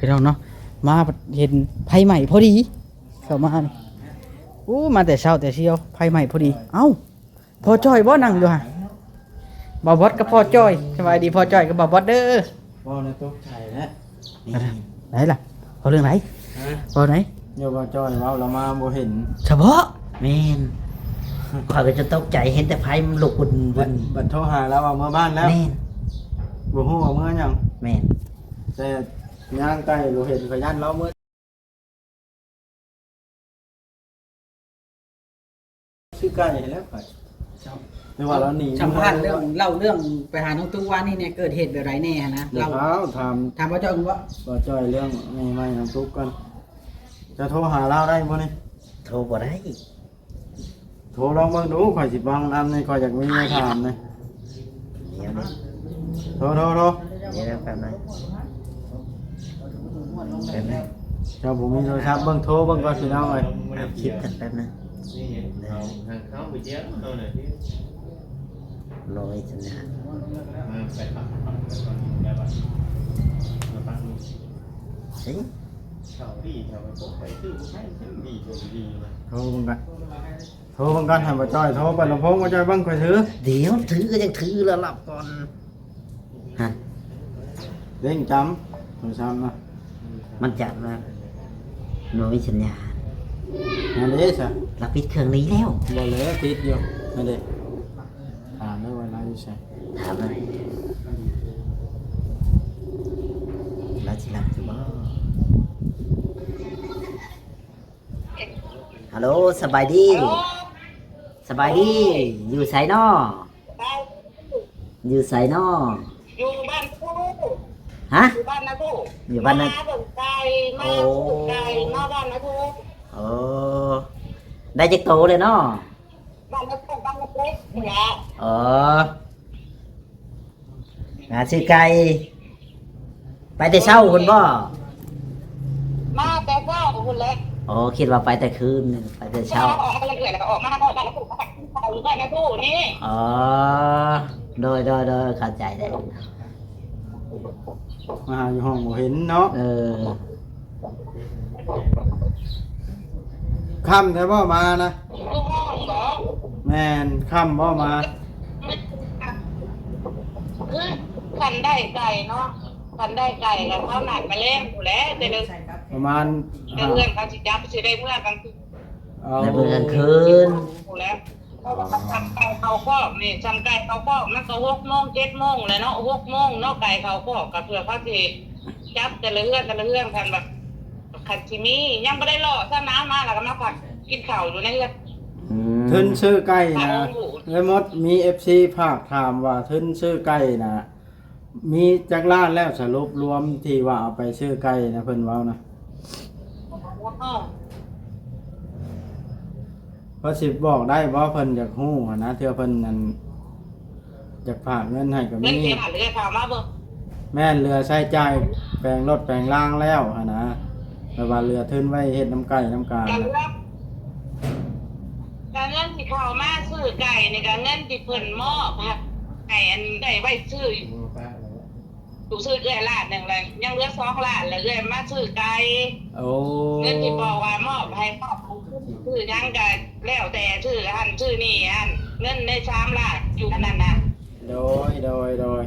ພີ່ນ້ອງເນາະ ມາເຫັນໄຟໄໝ້ພໍດີ ເຂົ້າມານີ້ ໂອ້ ມາແຕ່ເຊົ້າແຕ່ຊຽວ ໄຟໄໝ້ພໍດີ. ເອົ້າ ພໍ່ຈ້ອຍບໍ່ນັ່ງຢູ່ຫັ້ນ? ບ່າວບອດກັບພໍ່ຈ້ອຍ. ສະບາຍດີພໍ່ຈ້ອຍກັບບ່າວບອດເດີ. ເວົ້າແລ້ວຕົກໃຈແລ້ວ. ໄດ້ລະ ເວົ້າເລື່ອງໃດ? ຮະ? ເວົ້າໃດ? ເຈົ້າບ່າວຈ້ອຍເວົ້າລະມາບໍ່ເຫັນ. ສະເພາະ? ແມ່ນ. ຂ້ອຍກໍຈົນຕົກໃຈ ເຫັນແຕ່ໄຟມັນລຸກວຸ່ນໆ. ບັດ ບັດໂທຫາລາວວ່າເມືອບ້ານແລ້ວ. ແມ່ນ. ບໍ່ຮູ້ວ່າເມືອຫຍັງ. ແມ່ນ. ແຕ່ຍ່າງໃກ້ບໍ່ເຫັນ ຂ້ອຍຢ້ານລາວເມືອ. ຊື້ໄກ່ໃຫ້ແລ້ວຂ້ອຍ ແຕ່ວ່າລາວໜີ ສຳພາດເລື່ອງ ເລົ່າເລື່ອງໄປຫານ້ອງຕຸ້ກວານນີ້ແດ່ ເກີດເຫດແບບໃດແດ່ຫັ້ນນະ? ເລົ່າ ຖາມ ຖາມບ່າວຈ້ອຍກ່ອນ. ບ່າວຈ້ອຍ ເລື່ອງໃໝ່ໆ ນ້ອງຕຸ້ກກ່ອນ. ຈະໂທຫາລາວໄດ້ບໍ່ນີ້? ໂທບໍ່ໄດ້. ໂທລອງເບິ່ງດູ ຂ້ອຍຊິຟັງນຳນີ້ ຂ້ອຍຢາກມີແນວຖາມນີ້. ດຽວນີ້ ໂທ ໂທ ໂທ ດຽວແປັບໜຶ່ງ ແປັບໜຶ່ງ. ເຈົ້າບໍ່ມີໂທລະສັບ ເບິ່ງໂທເບິ່ງກ່ອນພີ່ນ້ອງເອີຍ. ເອົາຄິດກັນແປັບໜຶ່ງ. ໂທເບິ່ງກ່ອນ. ໂທເບິ່ງກ່ອນ ໃຫ້ບ່າວຈ້ອຍໂທ ເປີດລຳໂພງ ບ່າວຈ້ອຍເບິ່ງ ຂ້ອຍຖື. ດຽວ ຖືກໍຍັງຖືລະ ຫຼັບກ່ອນ. ຫັ້ນ ເລັ່ງຈຳໂທລະສັບນະ. ມັນຈະມາ ບໍ່ມີສັນຍານ. ນັ້ນເດ້ຊະ ລະປິດເຄື່ອງໜີແລ້ວ. ບໍ່ແລ້ວ ຕິດຢູ່. ນັ້ນເດ້ ຖາມເດີວ່າລາວຢູ່ໃສ. ຖາມເລີຍ ລາວຊິຫຼັບຢູ່ບໍ່? ຮັລໂຫຼ ສະບາຍດີ. ສະບາຍດີ. ຢູ່ໃສນໍ? ຢູ່ໃສນໍ? ຢູ່ບ້ານພູ. ຮະ? ຢູ່ບ້ານນາພູ. ຢູ່ບ້ານນາ ມາເບິ່ງໄກ່ ມາ ໂອ້ ຊື້ໄກ່ ມາບ້ານນາພູ. ໂອ້ ໄດ້ຈັກໂຕແລ້ວນໍ? ບ້ານນາພູ ບ້ານນາພູພຸ້ນແຫຼະ. ອໍ ມາຊື້ໄກ່ ໄປແຕ່ເຊົ້າພຸ້ນບໍ່? ມາແຕ່ເຊົ້າພຸ້ນແຫຼະ. ອໍ ຄິດວ່າໄປແຕ່ຄືນ ໄປແຕ່ເຊົ້າ. ອອກມາເລື້ອຍໆ ແລ້ວກໍອອກມາຮອດບ້ານນາພູ ມາກິນເຂົ້າຢູ່ບ້ານນາພູນີ້. ອໍ ໂດຍໆໆ ເຂົ້າໃຈແລ້ວ. ມາຫາຢູ່ຫ້ອງບໍ່ເຫັນເນາະ. ເອີ ຄ່ຳແທ້ບໍ່ມານະ? ຢູ່ຫ້ອງບໍ? ແມ່ນ. ຄ່ຳບໍ່ມາ? ຄືຄັນໄດ້ໄກ່ເນາະ ຄັນໄດ້ໄກ່ກໍເຂົານັດມາແລງພຸ້ນແຫຼະ. ແຕ່ລະ ປະມານ ແຕ່ເຮືອນເຂົາຊິຈັບ ຊິໄດ້ເມືອກາງຄືນ. ເອົາ ໄດ້ເມືອກາງຄືນ ພຸ້ນແຫຼະ. ເພາະວ່າຄັນໄກ່ເຂົ້າຄອກນີ້ ຄັນໄກ່ເຂົ້າຄອກມັນກໍຫົກໂມງ ເຈັດໂມງແຫຼະເນາະ. ຫົກໂມງເນາະ ໄກ່ເຂົ້າຄອກ ກໍເພື່ອເຂົາຊິຈັບແຕ່ລະເຮືອນ ແຕ່ລະເຮືອນ. ຄັນວ່າ ຄັນຊິມີ ຍັງບໍ່ໄດ້ເລາະຊ້ຳນະ ມາແລ້ວກໍມາພັກກິນເຂົ້າຢູ່ໃນເຮືອນ. ອືມ ທຶນຊື້ໄກ່ນະ ເອື້ອຍມົດ ມີເອັຟຊີຝາກຖາມວ່າ ທຶນຊື້ໄກ່ນະ ມີຈັກລ້ານແລ້ວ ສະຫຼຸບລວມທີ່ວ່າເອົາໄປຊື້ໄກ່ນະ ເພິ່ນເວົ້ານະ. ພໍຊິບອກໄດ້ບໍ່? ເພິ່ນຢາກຮູ້ຫັ້ນນະ ເທື່ອເພິ່ນນັ້ນ ຢາກຝາກເງິນໃຫ້ກໍມີ. ເງິນເກັບຫັ້ນເລີຍ ເອົາມາເບິ່ງ. ແມ່ນ ເຫຼືອໃຊ້ຈ່າຍແປງລົດແປງລາງແລ້ວຫັ້ນນະ ແບບວ່າເຫຼືອທຶນໄວ້ເຮັດນຳໄກ່ນຳການ. ກະເງິນ ກະເງິນທີ່ເຂົ້າມາຊື້ໄກ່ນີ້ ກະເງິນທີ່ເພິ່ນມອບໃຫ້ ໃຫ້ອັນໄດ້ໄວ້ຊື້ ຊື້ເອື້ອຍລ້ານໜຶ່ງແລ້ວ ຍັງເຫຼືອສອງລ້ານ ແລ້ວເອື້ອຍມາຊື້ໄກ່. ໂອ້ ເງິນທີ່ບອກວ່າມອບໃຫ້ ມອບໃຫ້ຊື້ຫຍັງກະແລ້ວແຕ່ ຊື້ຫັ້ນຊື້ນີ້ຫັ້ນ ເງິນໃນສາມລ້ານຢູ່ອັນນັ້ນນະ. ໂດຍ ໂດຍ ໂດຍ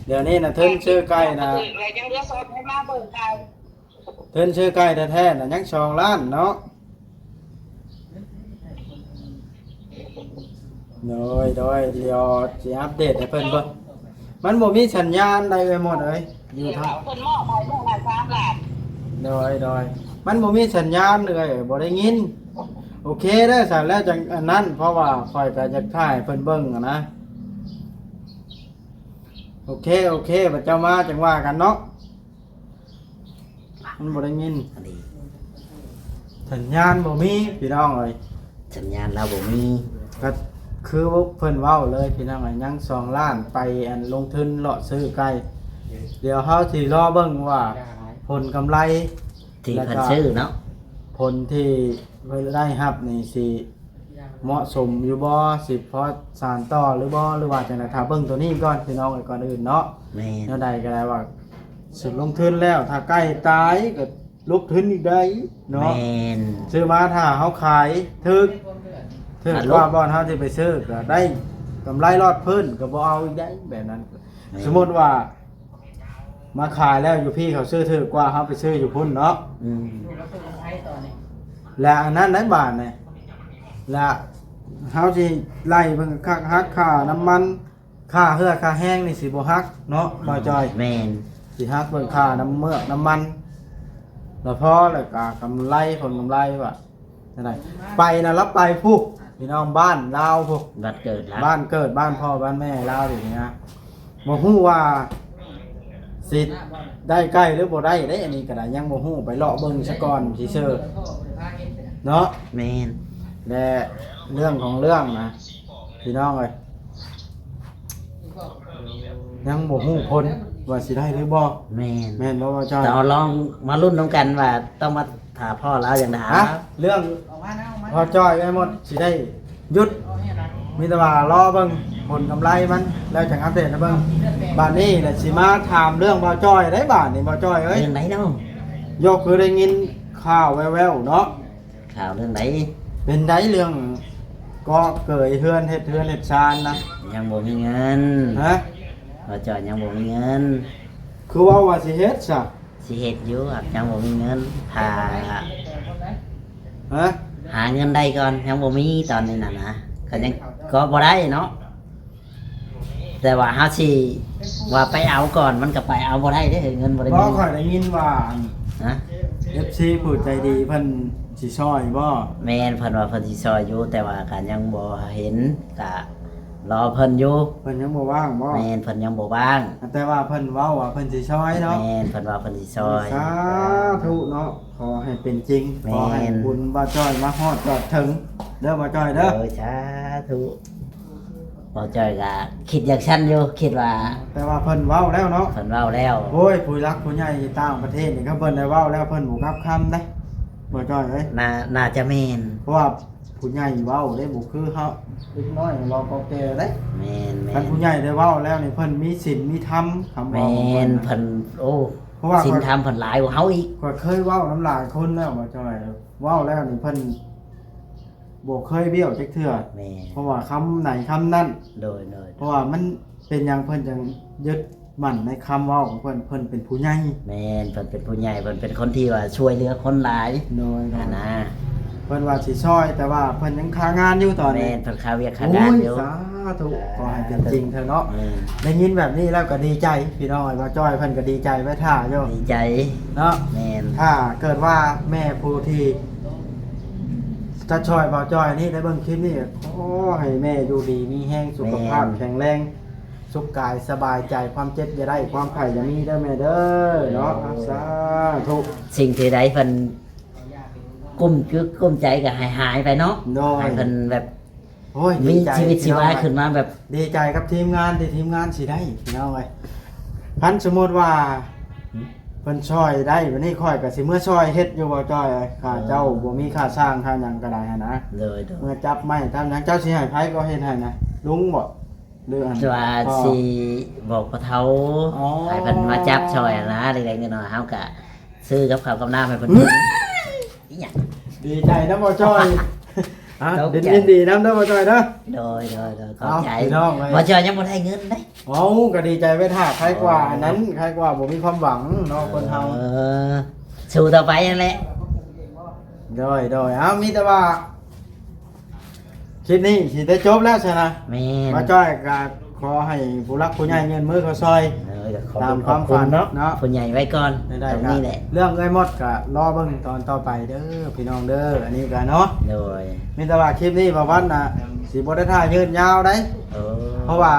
ດຽວນີ້ນະ ທຶນຊື້ໄກ່ນະ ແລ້ວຍັງເຫຼືອສອງ ໃຫ້ມາເບິ່ງໄກ່ ທຶນຊື້ໄກ່ແທ້ໆນະ ຍັງສອງລ້ານເນາະ. ໂດຍ ໂດຍ ດຽວຊິອັບເດດໃຫ້ເພິ່ນເບິ່ງ. ມັນບໍ່ມີສັນຍານໃດເອື້ອຍມົດເອີຍ ຢູ່ທາງ ເພິ່ນມອບໃຫ້ມື້ລະສາມລ້ານ. ໂດຍ ໂດຍ ມັນບໍ່ມີສັນຍານເອື້ອຍ ບໍ່ໄດ້ຍິນ. ໂອເຄເດີ ຊັ້ນແລ້ວຈັ່ງອັນນັ້ນ ເພາະວ່າຂ້ອຍກໍຢາກຖ່າຍໃຫ້ເພິ່ນເບິ່ງຫັ້ນນະ. ໂອເຄ ໂອເຄ ບັດເຈົ້າມາຈັ່ງວ່າກັນເນາະ. ມັນບໍ່ໄດ້ຍິນ ອັນນີ້ ສັນຍານບໍ່ມີພີ່ນ້ອງເອີຍ ສັນຍານລາວບໍ່ມີ. ກໍຄືເພິ່ນເວົ້າເລີຍພີ່ນ້ອງເອີຍ ຍັງສອງລ້ານໄປ ອັນ ລົງທຶນເລາະຊື້ໄກ່. ດຽວເຮົາຊິລໍເບິ່ງວ່າຜົນກຳໄລທີ່ເພິ່ນຊື້ເນາະ ຜົນທີ່ເພິ່ນໄດ້ຮັບນີ້ຊິ ເໝາະສົມຢູ່ບໍ່ ຊິພໍສານຕໍ່ຫຼືບໍ່ ຫຼືວ່າຈັ່ງໃດ. ຖ້າເບິ່ງໂຕນີ້ກ່ອນພີ່ນ້ອງເອີຍ ກ່ອນອື່ນເນາະ. ແມ່ນ ແນວໃດກໍໄດ້ວ່າ ສົມລົງທຶນແລ້ວ ຖ້າໄກ່ຕາຍກໍລົງທຶນອີກໄດ້ເນາະ. ແມ່ນ. ຊື້ມາຖ້າເຮົາຂາຍຖືກ ຖືກກວ່າບ່ອນເຮົາຊິໄປຊື້ ກໍໄດ້ກຳໄລລອດພື້ນ ກໍບໍ່ເອົາອີກໄດ້ ແບບນັ້ນ. ແມ່ນ. ສົມມຸດວ່າມາຂາຍແລ້ວຢູ່ພີ້ເຂົາຊື້ຖືກກວ່າ ເຮົາໄປຊື້ຢູ່ພຸ້ນເນາະ. ອືມ. ແລະ ອັນນັ້ນໄດ້ບາດນີ້ ແລະ ເຮົາຊິໄລ່ເບິ່ງຄັກ ຫັກຄ່ານ້ຳມັນ ຄ່າເຫື່ອຄ່າແຮງນີ້ຊິບໍ່ຫັກເນາະ ບ່າວຈ້ອຍ? ແມ່ນ. ຊິຫັກເບິ່ງຄ່ານ້ຳເມືອກນ້ຳມັນ ລະພໍ ລະກະກຳໄລ ຜົນກຳໄລວ່າຈັ່ງໃດ. ໄປນະ ລະໄປພຸ້ນ ພີ່ນ້ອງ ບ້ານລາວພຸ້ນ ບ້ານເກີດລາວ ບ້ານເກີດ ບ້ານພໍ່ບ້ານແມ່ລາວນີ້ນະ. ບໍ່ຮູ້ວ່າຊິໄດ້ໄກ່ຫຼືບໍ່ໄດ້ເດ້ ອັນນີ້ກໍໄດ້ ຍັງບໍ່ຮູ້ ໄປເລາະເບິ່ງຊະກ່ອນຊື່ໆ ເນາະ. ແມ່ນ. ແລະ ເລື່ອງຂອງເລື່ອງນະ ພີ່ນ້ອງເອີຍ ຍັງບໍ່ຮູ້ຜົນວ່າຊິໄດ້ຫຼືບໍ່. ແມ່ນ. ແມ່ນບໍ່ ບ່າວຈ້ອຍ? ຕ້ອງລອງມາລຸ້ນນຳກັນວ່າ ຕ້ອງມາຖ້າພໍ່ລາວຈັ່ງໃດ. ຮະ? ເລື່ອງພໍ່ຈ້ອຍ ອ້າຍມົດຊິໄດ້ຢຸດ ມີແຕ່ວ່າລໍເບິ່ງຜົນກຳໄລມັນ ແລ້ວຈັ່ງອັບເດດໃຫ້ເບິ່ງ. ບາດນີ້ລະຊິມາຖາມເລື່ອງບ່າວຈ້ອຍໄດ໋ ບາດນີ້ບ່າວຈ້ອຍເອີຍ. ເລື່ອງໃດເນາະ? ໂຍ ຄືໄດ້ຍິນຂ່າວແວ່ວໆເນາະ. ຂ່າວເລື່ອງໃດ? ເປັນໃດເລື່ອງເກາະເກີຍເຮືອນ ເຮັດເຮືອນເຮັດຊານນະ? ຍັງບໍ່ມີເງິນ. ຮະ? ບ່າວຈ້ອຍຍັງບໍ່ມີເງິນ. ຄືເວົ້າວ່າຊິເຮັດຊະ? ຊິເຮັດຢູ່ ຫາກຍັງບໍ່ມີເງິນ. ຖ້າ ຮະ? ຫາເງິນໄດ້ກ່ອນ ຍັງບໍ່ມີຕອນນີ້ນະນະ ກໍຍັງ ກໍບໍ່ໄດ້ເນາະ. ແຕ່ວ່າເຮົາຊິວ່າໄປເອົາກ່ອນ ມັນກໍໄປເອົາບໍ່ໄດ້ເດ້ ເງິນບໍ່ໄດ້ມີ. ບໍ່ ຂ້ອຍໄດ້ຍິນວ່າ ຮະ? ເອັຟຊີຜູ້ໃຈດີເພິ່ນຊິຊ່ອຍບໍ່? ແມ່ນ ເພິ່ນວ່າເພິ່ນຊິຊ່ອຍຢູ່ ແຕ່ວ່າກໍຍັງບໍ່ເຫັນ ກະລໍເພິ່ນຢູ່. ເພິ່ນຍັງບໍ່ວ່າງບໍ່? ແມ່ນ ເພິ່ນຍັງບໍ່ວ່າງ. ແຕ່ວ່າເພິ່ນເວົ້າວ່າເພິ່ນຊິຊ່ອຍເນາະ. ແມ່ນ ເພິ່ນວ່າເພິ່ນຊິຊ່ອຍ. ສາທຸເນາະ ຂໍໃຫ້ເປັນຈິງ. ແມ່ນ. ຂໍໃຫ້ບຸນບ່າວຈ້ອຍມາຮອດຈອດເຖິງເດີ ບ່າວຈ້ອຍເດີ. ໂດຍ ສາທຸ. ບ່າວຈ້ອຍກະຄິດຢ່າງຊັ້ນຢູ່ ຄິດວ່າ ແຕ່ວ່າເພິ່ນເວົ້າແລ້ວເນາະ. ເພິ່ນເວົ້າແລ້ວ. ໂອ້ຍ ຜູ້ຫຼັກຜູ້ໃຫຍ່ຢູ່ຕ່າງປະເທດນີ້ ຄັນເພິ່ນໄດ້ເວົ້າແລ້ວ ເພິ່ນບໍ່ກັບຄຳເດ້ ບ່າວຈ້ອຍເອີຍ. ໜ້າ ໜ້າຈະແມ່ນ ເພາະວ່າ ຜູ້ໃຫຍ່ເວົ້າເດ້ ບໍ່ຄືເຮົາເດັກນ້ອຍເວົ້າກໍແກ່ເດ້. ແມ່ນໆ. ຄັນຜູ້ໃຫຍ່ໄດ້ເວົ້າແລ້ວນີ້ ເພິ່ນມີສິນມີທຳ ຄຳເວົ້າຂອງເພິ່ນນະ. ແມ່ນ ເພິ່ນ ໂອ້ ເພາະວ່າສິນທຳເພິ່ນຫຼາຍກວ່າເຮົາອີກ. ຂ້ອຍເຄີຍເວົ້ານຳຫຼາຍຄົນແລ້ວ ບ່າວຈ້ອຍ ເວົ້າແລ້ວນີ້ເພິ່ນບໍ່ເຄີຍບ້ຽວຈັກເທື່ອ. ແມ່ນ. ເພາະວ່າຄຳໃດຄຳນັ້ນ. ໂດຍໆ. ເພາະວ່າມັນເປັນຫຍັງເພິ່ນຈັ່ງຍຶດ ໝັ້ນໃນຄຳເວົ້າຂອງເພິ່ນ ເພິ່ນເປັນຜູ້ໃຫຍ່. ແມ່ນ ເພິ່ນເປັນຜູ້ໃຫຍ່ ເພິ່ນເປັນຄົນທີ່ວ່າຊ່ວຍເຫຼືອຄົນຫຼາຍ. ໂດຍໆ. ຫັ້ນນະ ເພິ່ນວ່າຊິຊ່ອຍ ແຕ່ວ່າເພິ່ນຍັງຄາງານຢູ່ຕອນນີ້. ແມ່ນ ເພິ່ນຄາວຽກຄາງານຢູ່. ໂອ້ຍ ສາທຸ ສາທຸ ຂໍໃຫ້ເປັນຈິງເທີະເນາະ. ແມ່ນ. ໄດ້ຍິນແບບນີ້ແລ້ວກໍດີໃຈ ພີ່ນ້ອງເອີຍ ບ່າວຈ້ອຍເພິ່ນກໍດີໃຈໄວ້ຖ້າຢູ່ ດີໃຈເນາະ. ແມ່ນ. ຖ້າເກີດວ່າແມ່ຜູ້ທີ່ຈະຊ່ອຍບ່າວຈ້ອຍນີ້ໄດ້ເບິ່ງຄລິບນີ້ ຂໍໃຫ້ແມ່ຢູ່ດີມີແຮງ ສຸຂະພາບ ແມ່ນ ແຂງແຮງ ສຸກກາຍສະບາຍໃຈ ຄວາມເຈັບຢ່າໄດ້ ຄວາມໄຂ້ຢ່າມີເດີແມ່ເດີເນາະ. ໂດຍ. ສາທຸ. ສິ່ງທີ່ໃດເພິ່ນກຸ້ມກຶກກຸ້ມໃຈກໍໃຫ້ຫາຍໄປເນາະ. ໂດຍ. ໃຫ້ເພິ່ນແບບ ໂອ້ຍ ມີຊີວິດຊີວາຂຶ້ນມາແບບ ດີໃຈກັບທີມງານ ທີ່ທີມງານຊິໄດ້ ພີ່ນ້ອງເອີຍ. ຄັນສົມມຸດວ່າ ຫືມ ເພິ່ນຊ່ອຍໄດ້ ບັດນີ້ຂ້ອຍກໍຊິເມືອຊ່ອຍເຮັດຢູ່ ບ່າວຈ້ອຍເອີຍ. ເອີ ຂ້າເຈົ້າບໍ່ມີຄ່າຊ່າງຄ່າຫຍັງກໍໄດ້ຫັ້ນນະ. ໂດຍໆ. ເມືອຈັບໄມ້ຈັບຫຍັງ ເຈົ້າຊິໃຫ້ໃຜກໍເຮັດໃຫ້ນະ ລຸງບໍ? ຫຼືອັນ ວ່າຊິບອກພໍ່ເຖົ້າ ອໍ ໃຫ້ເພິ່ນມາຈັບຊ່ອຍຫັ້ນນະ ເລັກໆນ້ອຍໆ ເຮົາກະຊື້ກັບເຂົ້າກັບນ້ຳໃຫ້ເພິ່ນກິນ. ອີຫຍັງ? ດີໃຈນຳ ບ່າວຈ້ອຍ. ອ່ະ ດີ ຍິນດີນຳເດີ ບ່າວຈ້ອຍເດີ. ໂດຍໆໆ ຂອບໃຈ. ເອົາ ພີ່ນ້ອງເອີຍ ບ່າວຈ້ອຍຍັງບໍ່ໄດ້ເງິນເດ້. ເອົ້າ ກໍດີໃຈໄວ້ຖ້າ ໃຄກວ່າອັນນັ້ນ ໃຄກວ່າບໍ່ມີຄວາມຫວັງເນາະ ຄົນເຮົາ. ເອີ ສູ້ຕໍ່ໄປຫັ້ນແຫຼະ. ໂດຍໆ. ເອົາ ມີແຕ່ວ່າ ຄລິບນີ້ຊິໄດ້ຈົບແລ້ວຊັ້ນນະ. ແມ່ນ. ບ່າວຈ້ອຍກໍຂໍໃຫ້ຜູ້ຫຼັກຜູ້ໃຫຍ່ຍື່ນມືເຂົ້າຊ່ອຍ ເອີ ກໍຂອບ ຕາມຄວາມຝັນເນາະ ຂອບຄຸນເນາະ ຜູ້ໃຫຍ່ໄວ້ກ່ອນ. ໄດ້ໆ ຕອງນີ້ແຫຼະ. ເລື່ອງເອື້ອຍມົດກໍລໍເບິ່ງຕອນຕໍ່ໄປເດີ ພີ່ນ້ອງເດີ. ອັນນີ້ກໍເນາະ ໂດຍ ມີແຕ່ວ່າຄລິບນີ້ບ່າວວັນນະ ຊິບໍ່ໄດ້ຖ່າຍຍືດຍາວໃດ໋. ເອີ ເພາະວ່າ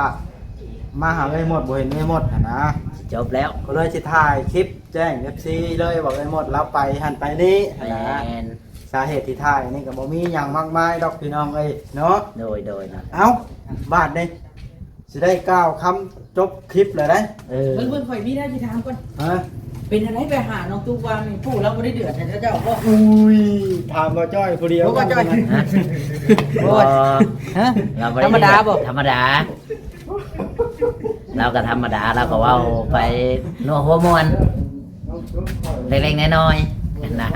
ມາຫາເອື້ອຍມົດ ບໍ່ເຫັນເອື້ອຍມົດຫັ້ນນະ. ຊິຈົບແລ້ວ ກໍເລີຍຊິຖ່າຍຄລິບ ແຈ້ງເອັຟຊີເລີຍວ່າເອື້ອຍມົດລາວໄປຫັ້ນໄປນີ້ຫັ້ນນະ. ແມ່ນ. ສາເຫດທີ່ຖ່າຍນີ້ກໍບໍ່ມີຫຍັງມາກມາຍດອກ ພີ່ນ້ອງເອີຍເນາະ. ໂດຍໆ ເນາະ. ເອົ້າ ບາດນີ້ຊິໄດ້ກ່າວຄຳຈົບຄລິບແລ້ວເດ້. ເອີ ເບິ່ງໆ ຂ້ອຍມີແນວຊິຖາມກ່ອນ. ຮະ? ເປັນຈັ່ງໃດໄປຫານ້ອງຕຸກວ່ານີ້ ຜູ້ລາວບໍ່ໄດ້ເດືອດໃຫ້ເຈົ້າບໍ່? ອຸ້ຍ ຖາມບ່າວຈ້ອຍຜູ້ດຽວ. ໂອ້ ບ່າວຈ້ອຍ. ຮະ? ໂອ້ຍ ຮະ? ລາວບໍ່ໄດ້ເດືອດ. ທຳມະດາບໍ່? ທຳມະດາ. ລາວກໍທຳມະດາ ລາວກໍເວົ້າໄປນົວຫົວມ່ວນເລັກໆນ້ອຍໆນະ.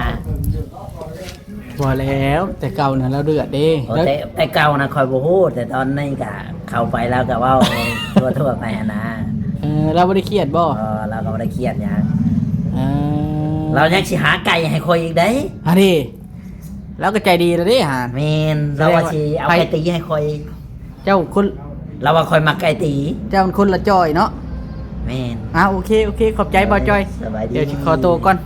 ບໍ່ແລ້ວ ແຕ່ເກົ່ານະລາວເດືອດເດ້. ໂອ້ ແຕ່ ແຕ່ເກົ່ານະຂ້ອຍບໍ່ຮູ້ ແຕ່ຕອນນີ້ກະເຂົ້າໄປລາວກໍເວົ້າທົ່ວໆໄປຫັ້ນນະ. ເອີ ລາວບໍ່ໄດ້ຄຽດບໍ່? ເອີ ລາວກໍບໍ່ໄດ້ຄຽດຫຍັງ. ເອີ ລາວຍັງຊິຫາໄກ່ໃຫ້ຂ້ອຍອີກເດ້. ອັນນີ້ ລາວກໍໃຈດີແລ້ວເດ້ຫາ. ແມ່ນ ລາວວ່າຊິເອົາໄກ່ຕີໃຫ້ຂ້ອຍ. ເຈົ້າຄົນ ລາວວ່າຂ້ອຍມັກໄກ່ຕີ. ເຈົ້າຄົນລະຈ່ອຍເນາະ. ແມ່ນ. ອ່າ ໂອເຄ ໂອເຄ ຂອບໃຈບ່າວຈ່ອຍ. ສະບາຍດີ. ດຽວຊິຂໍໂຕກ່ອນ.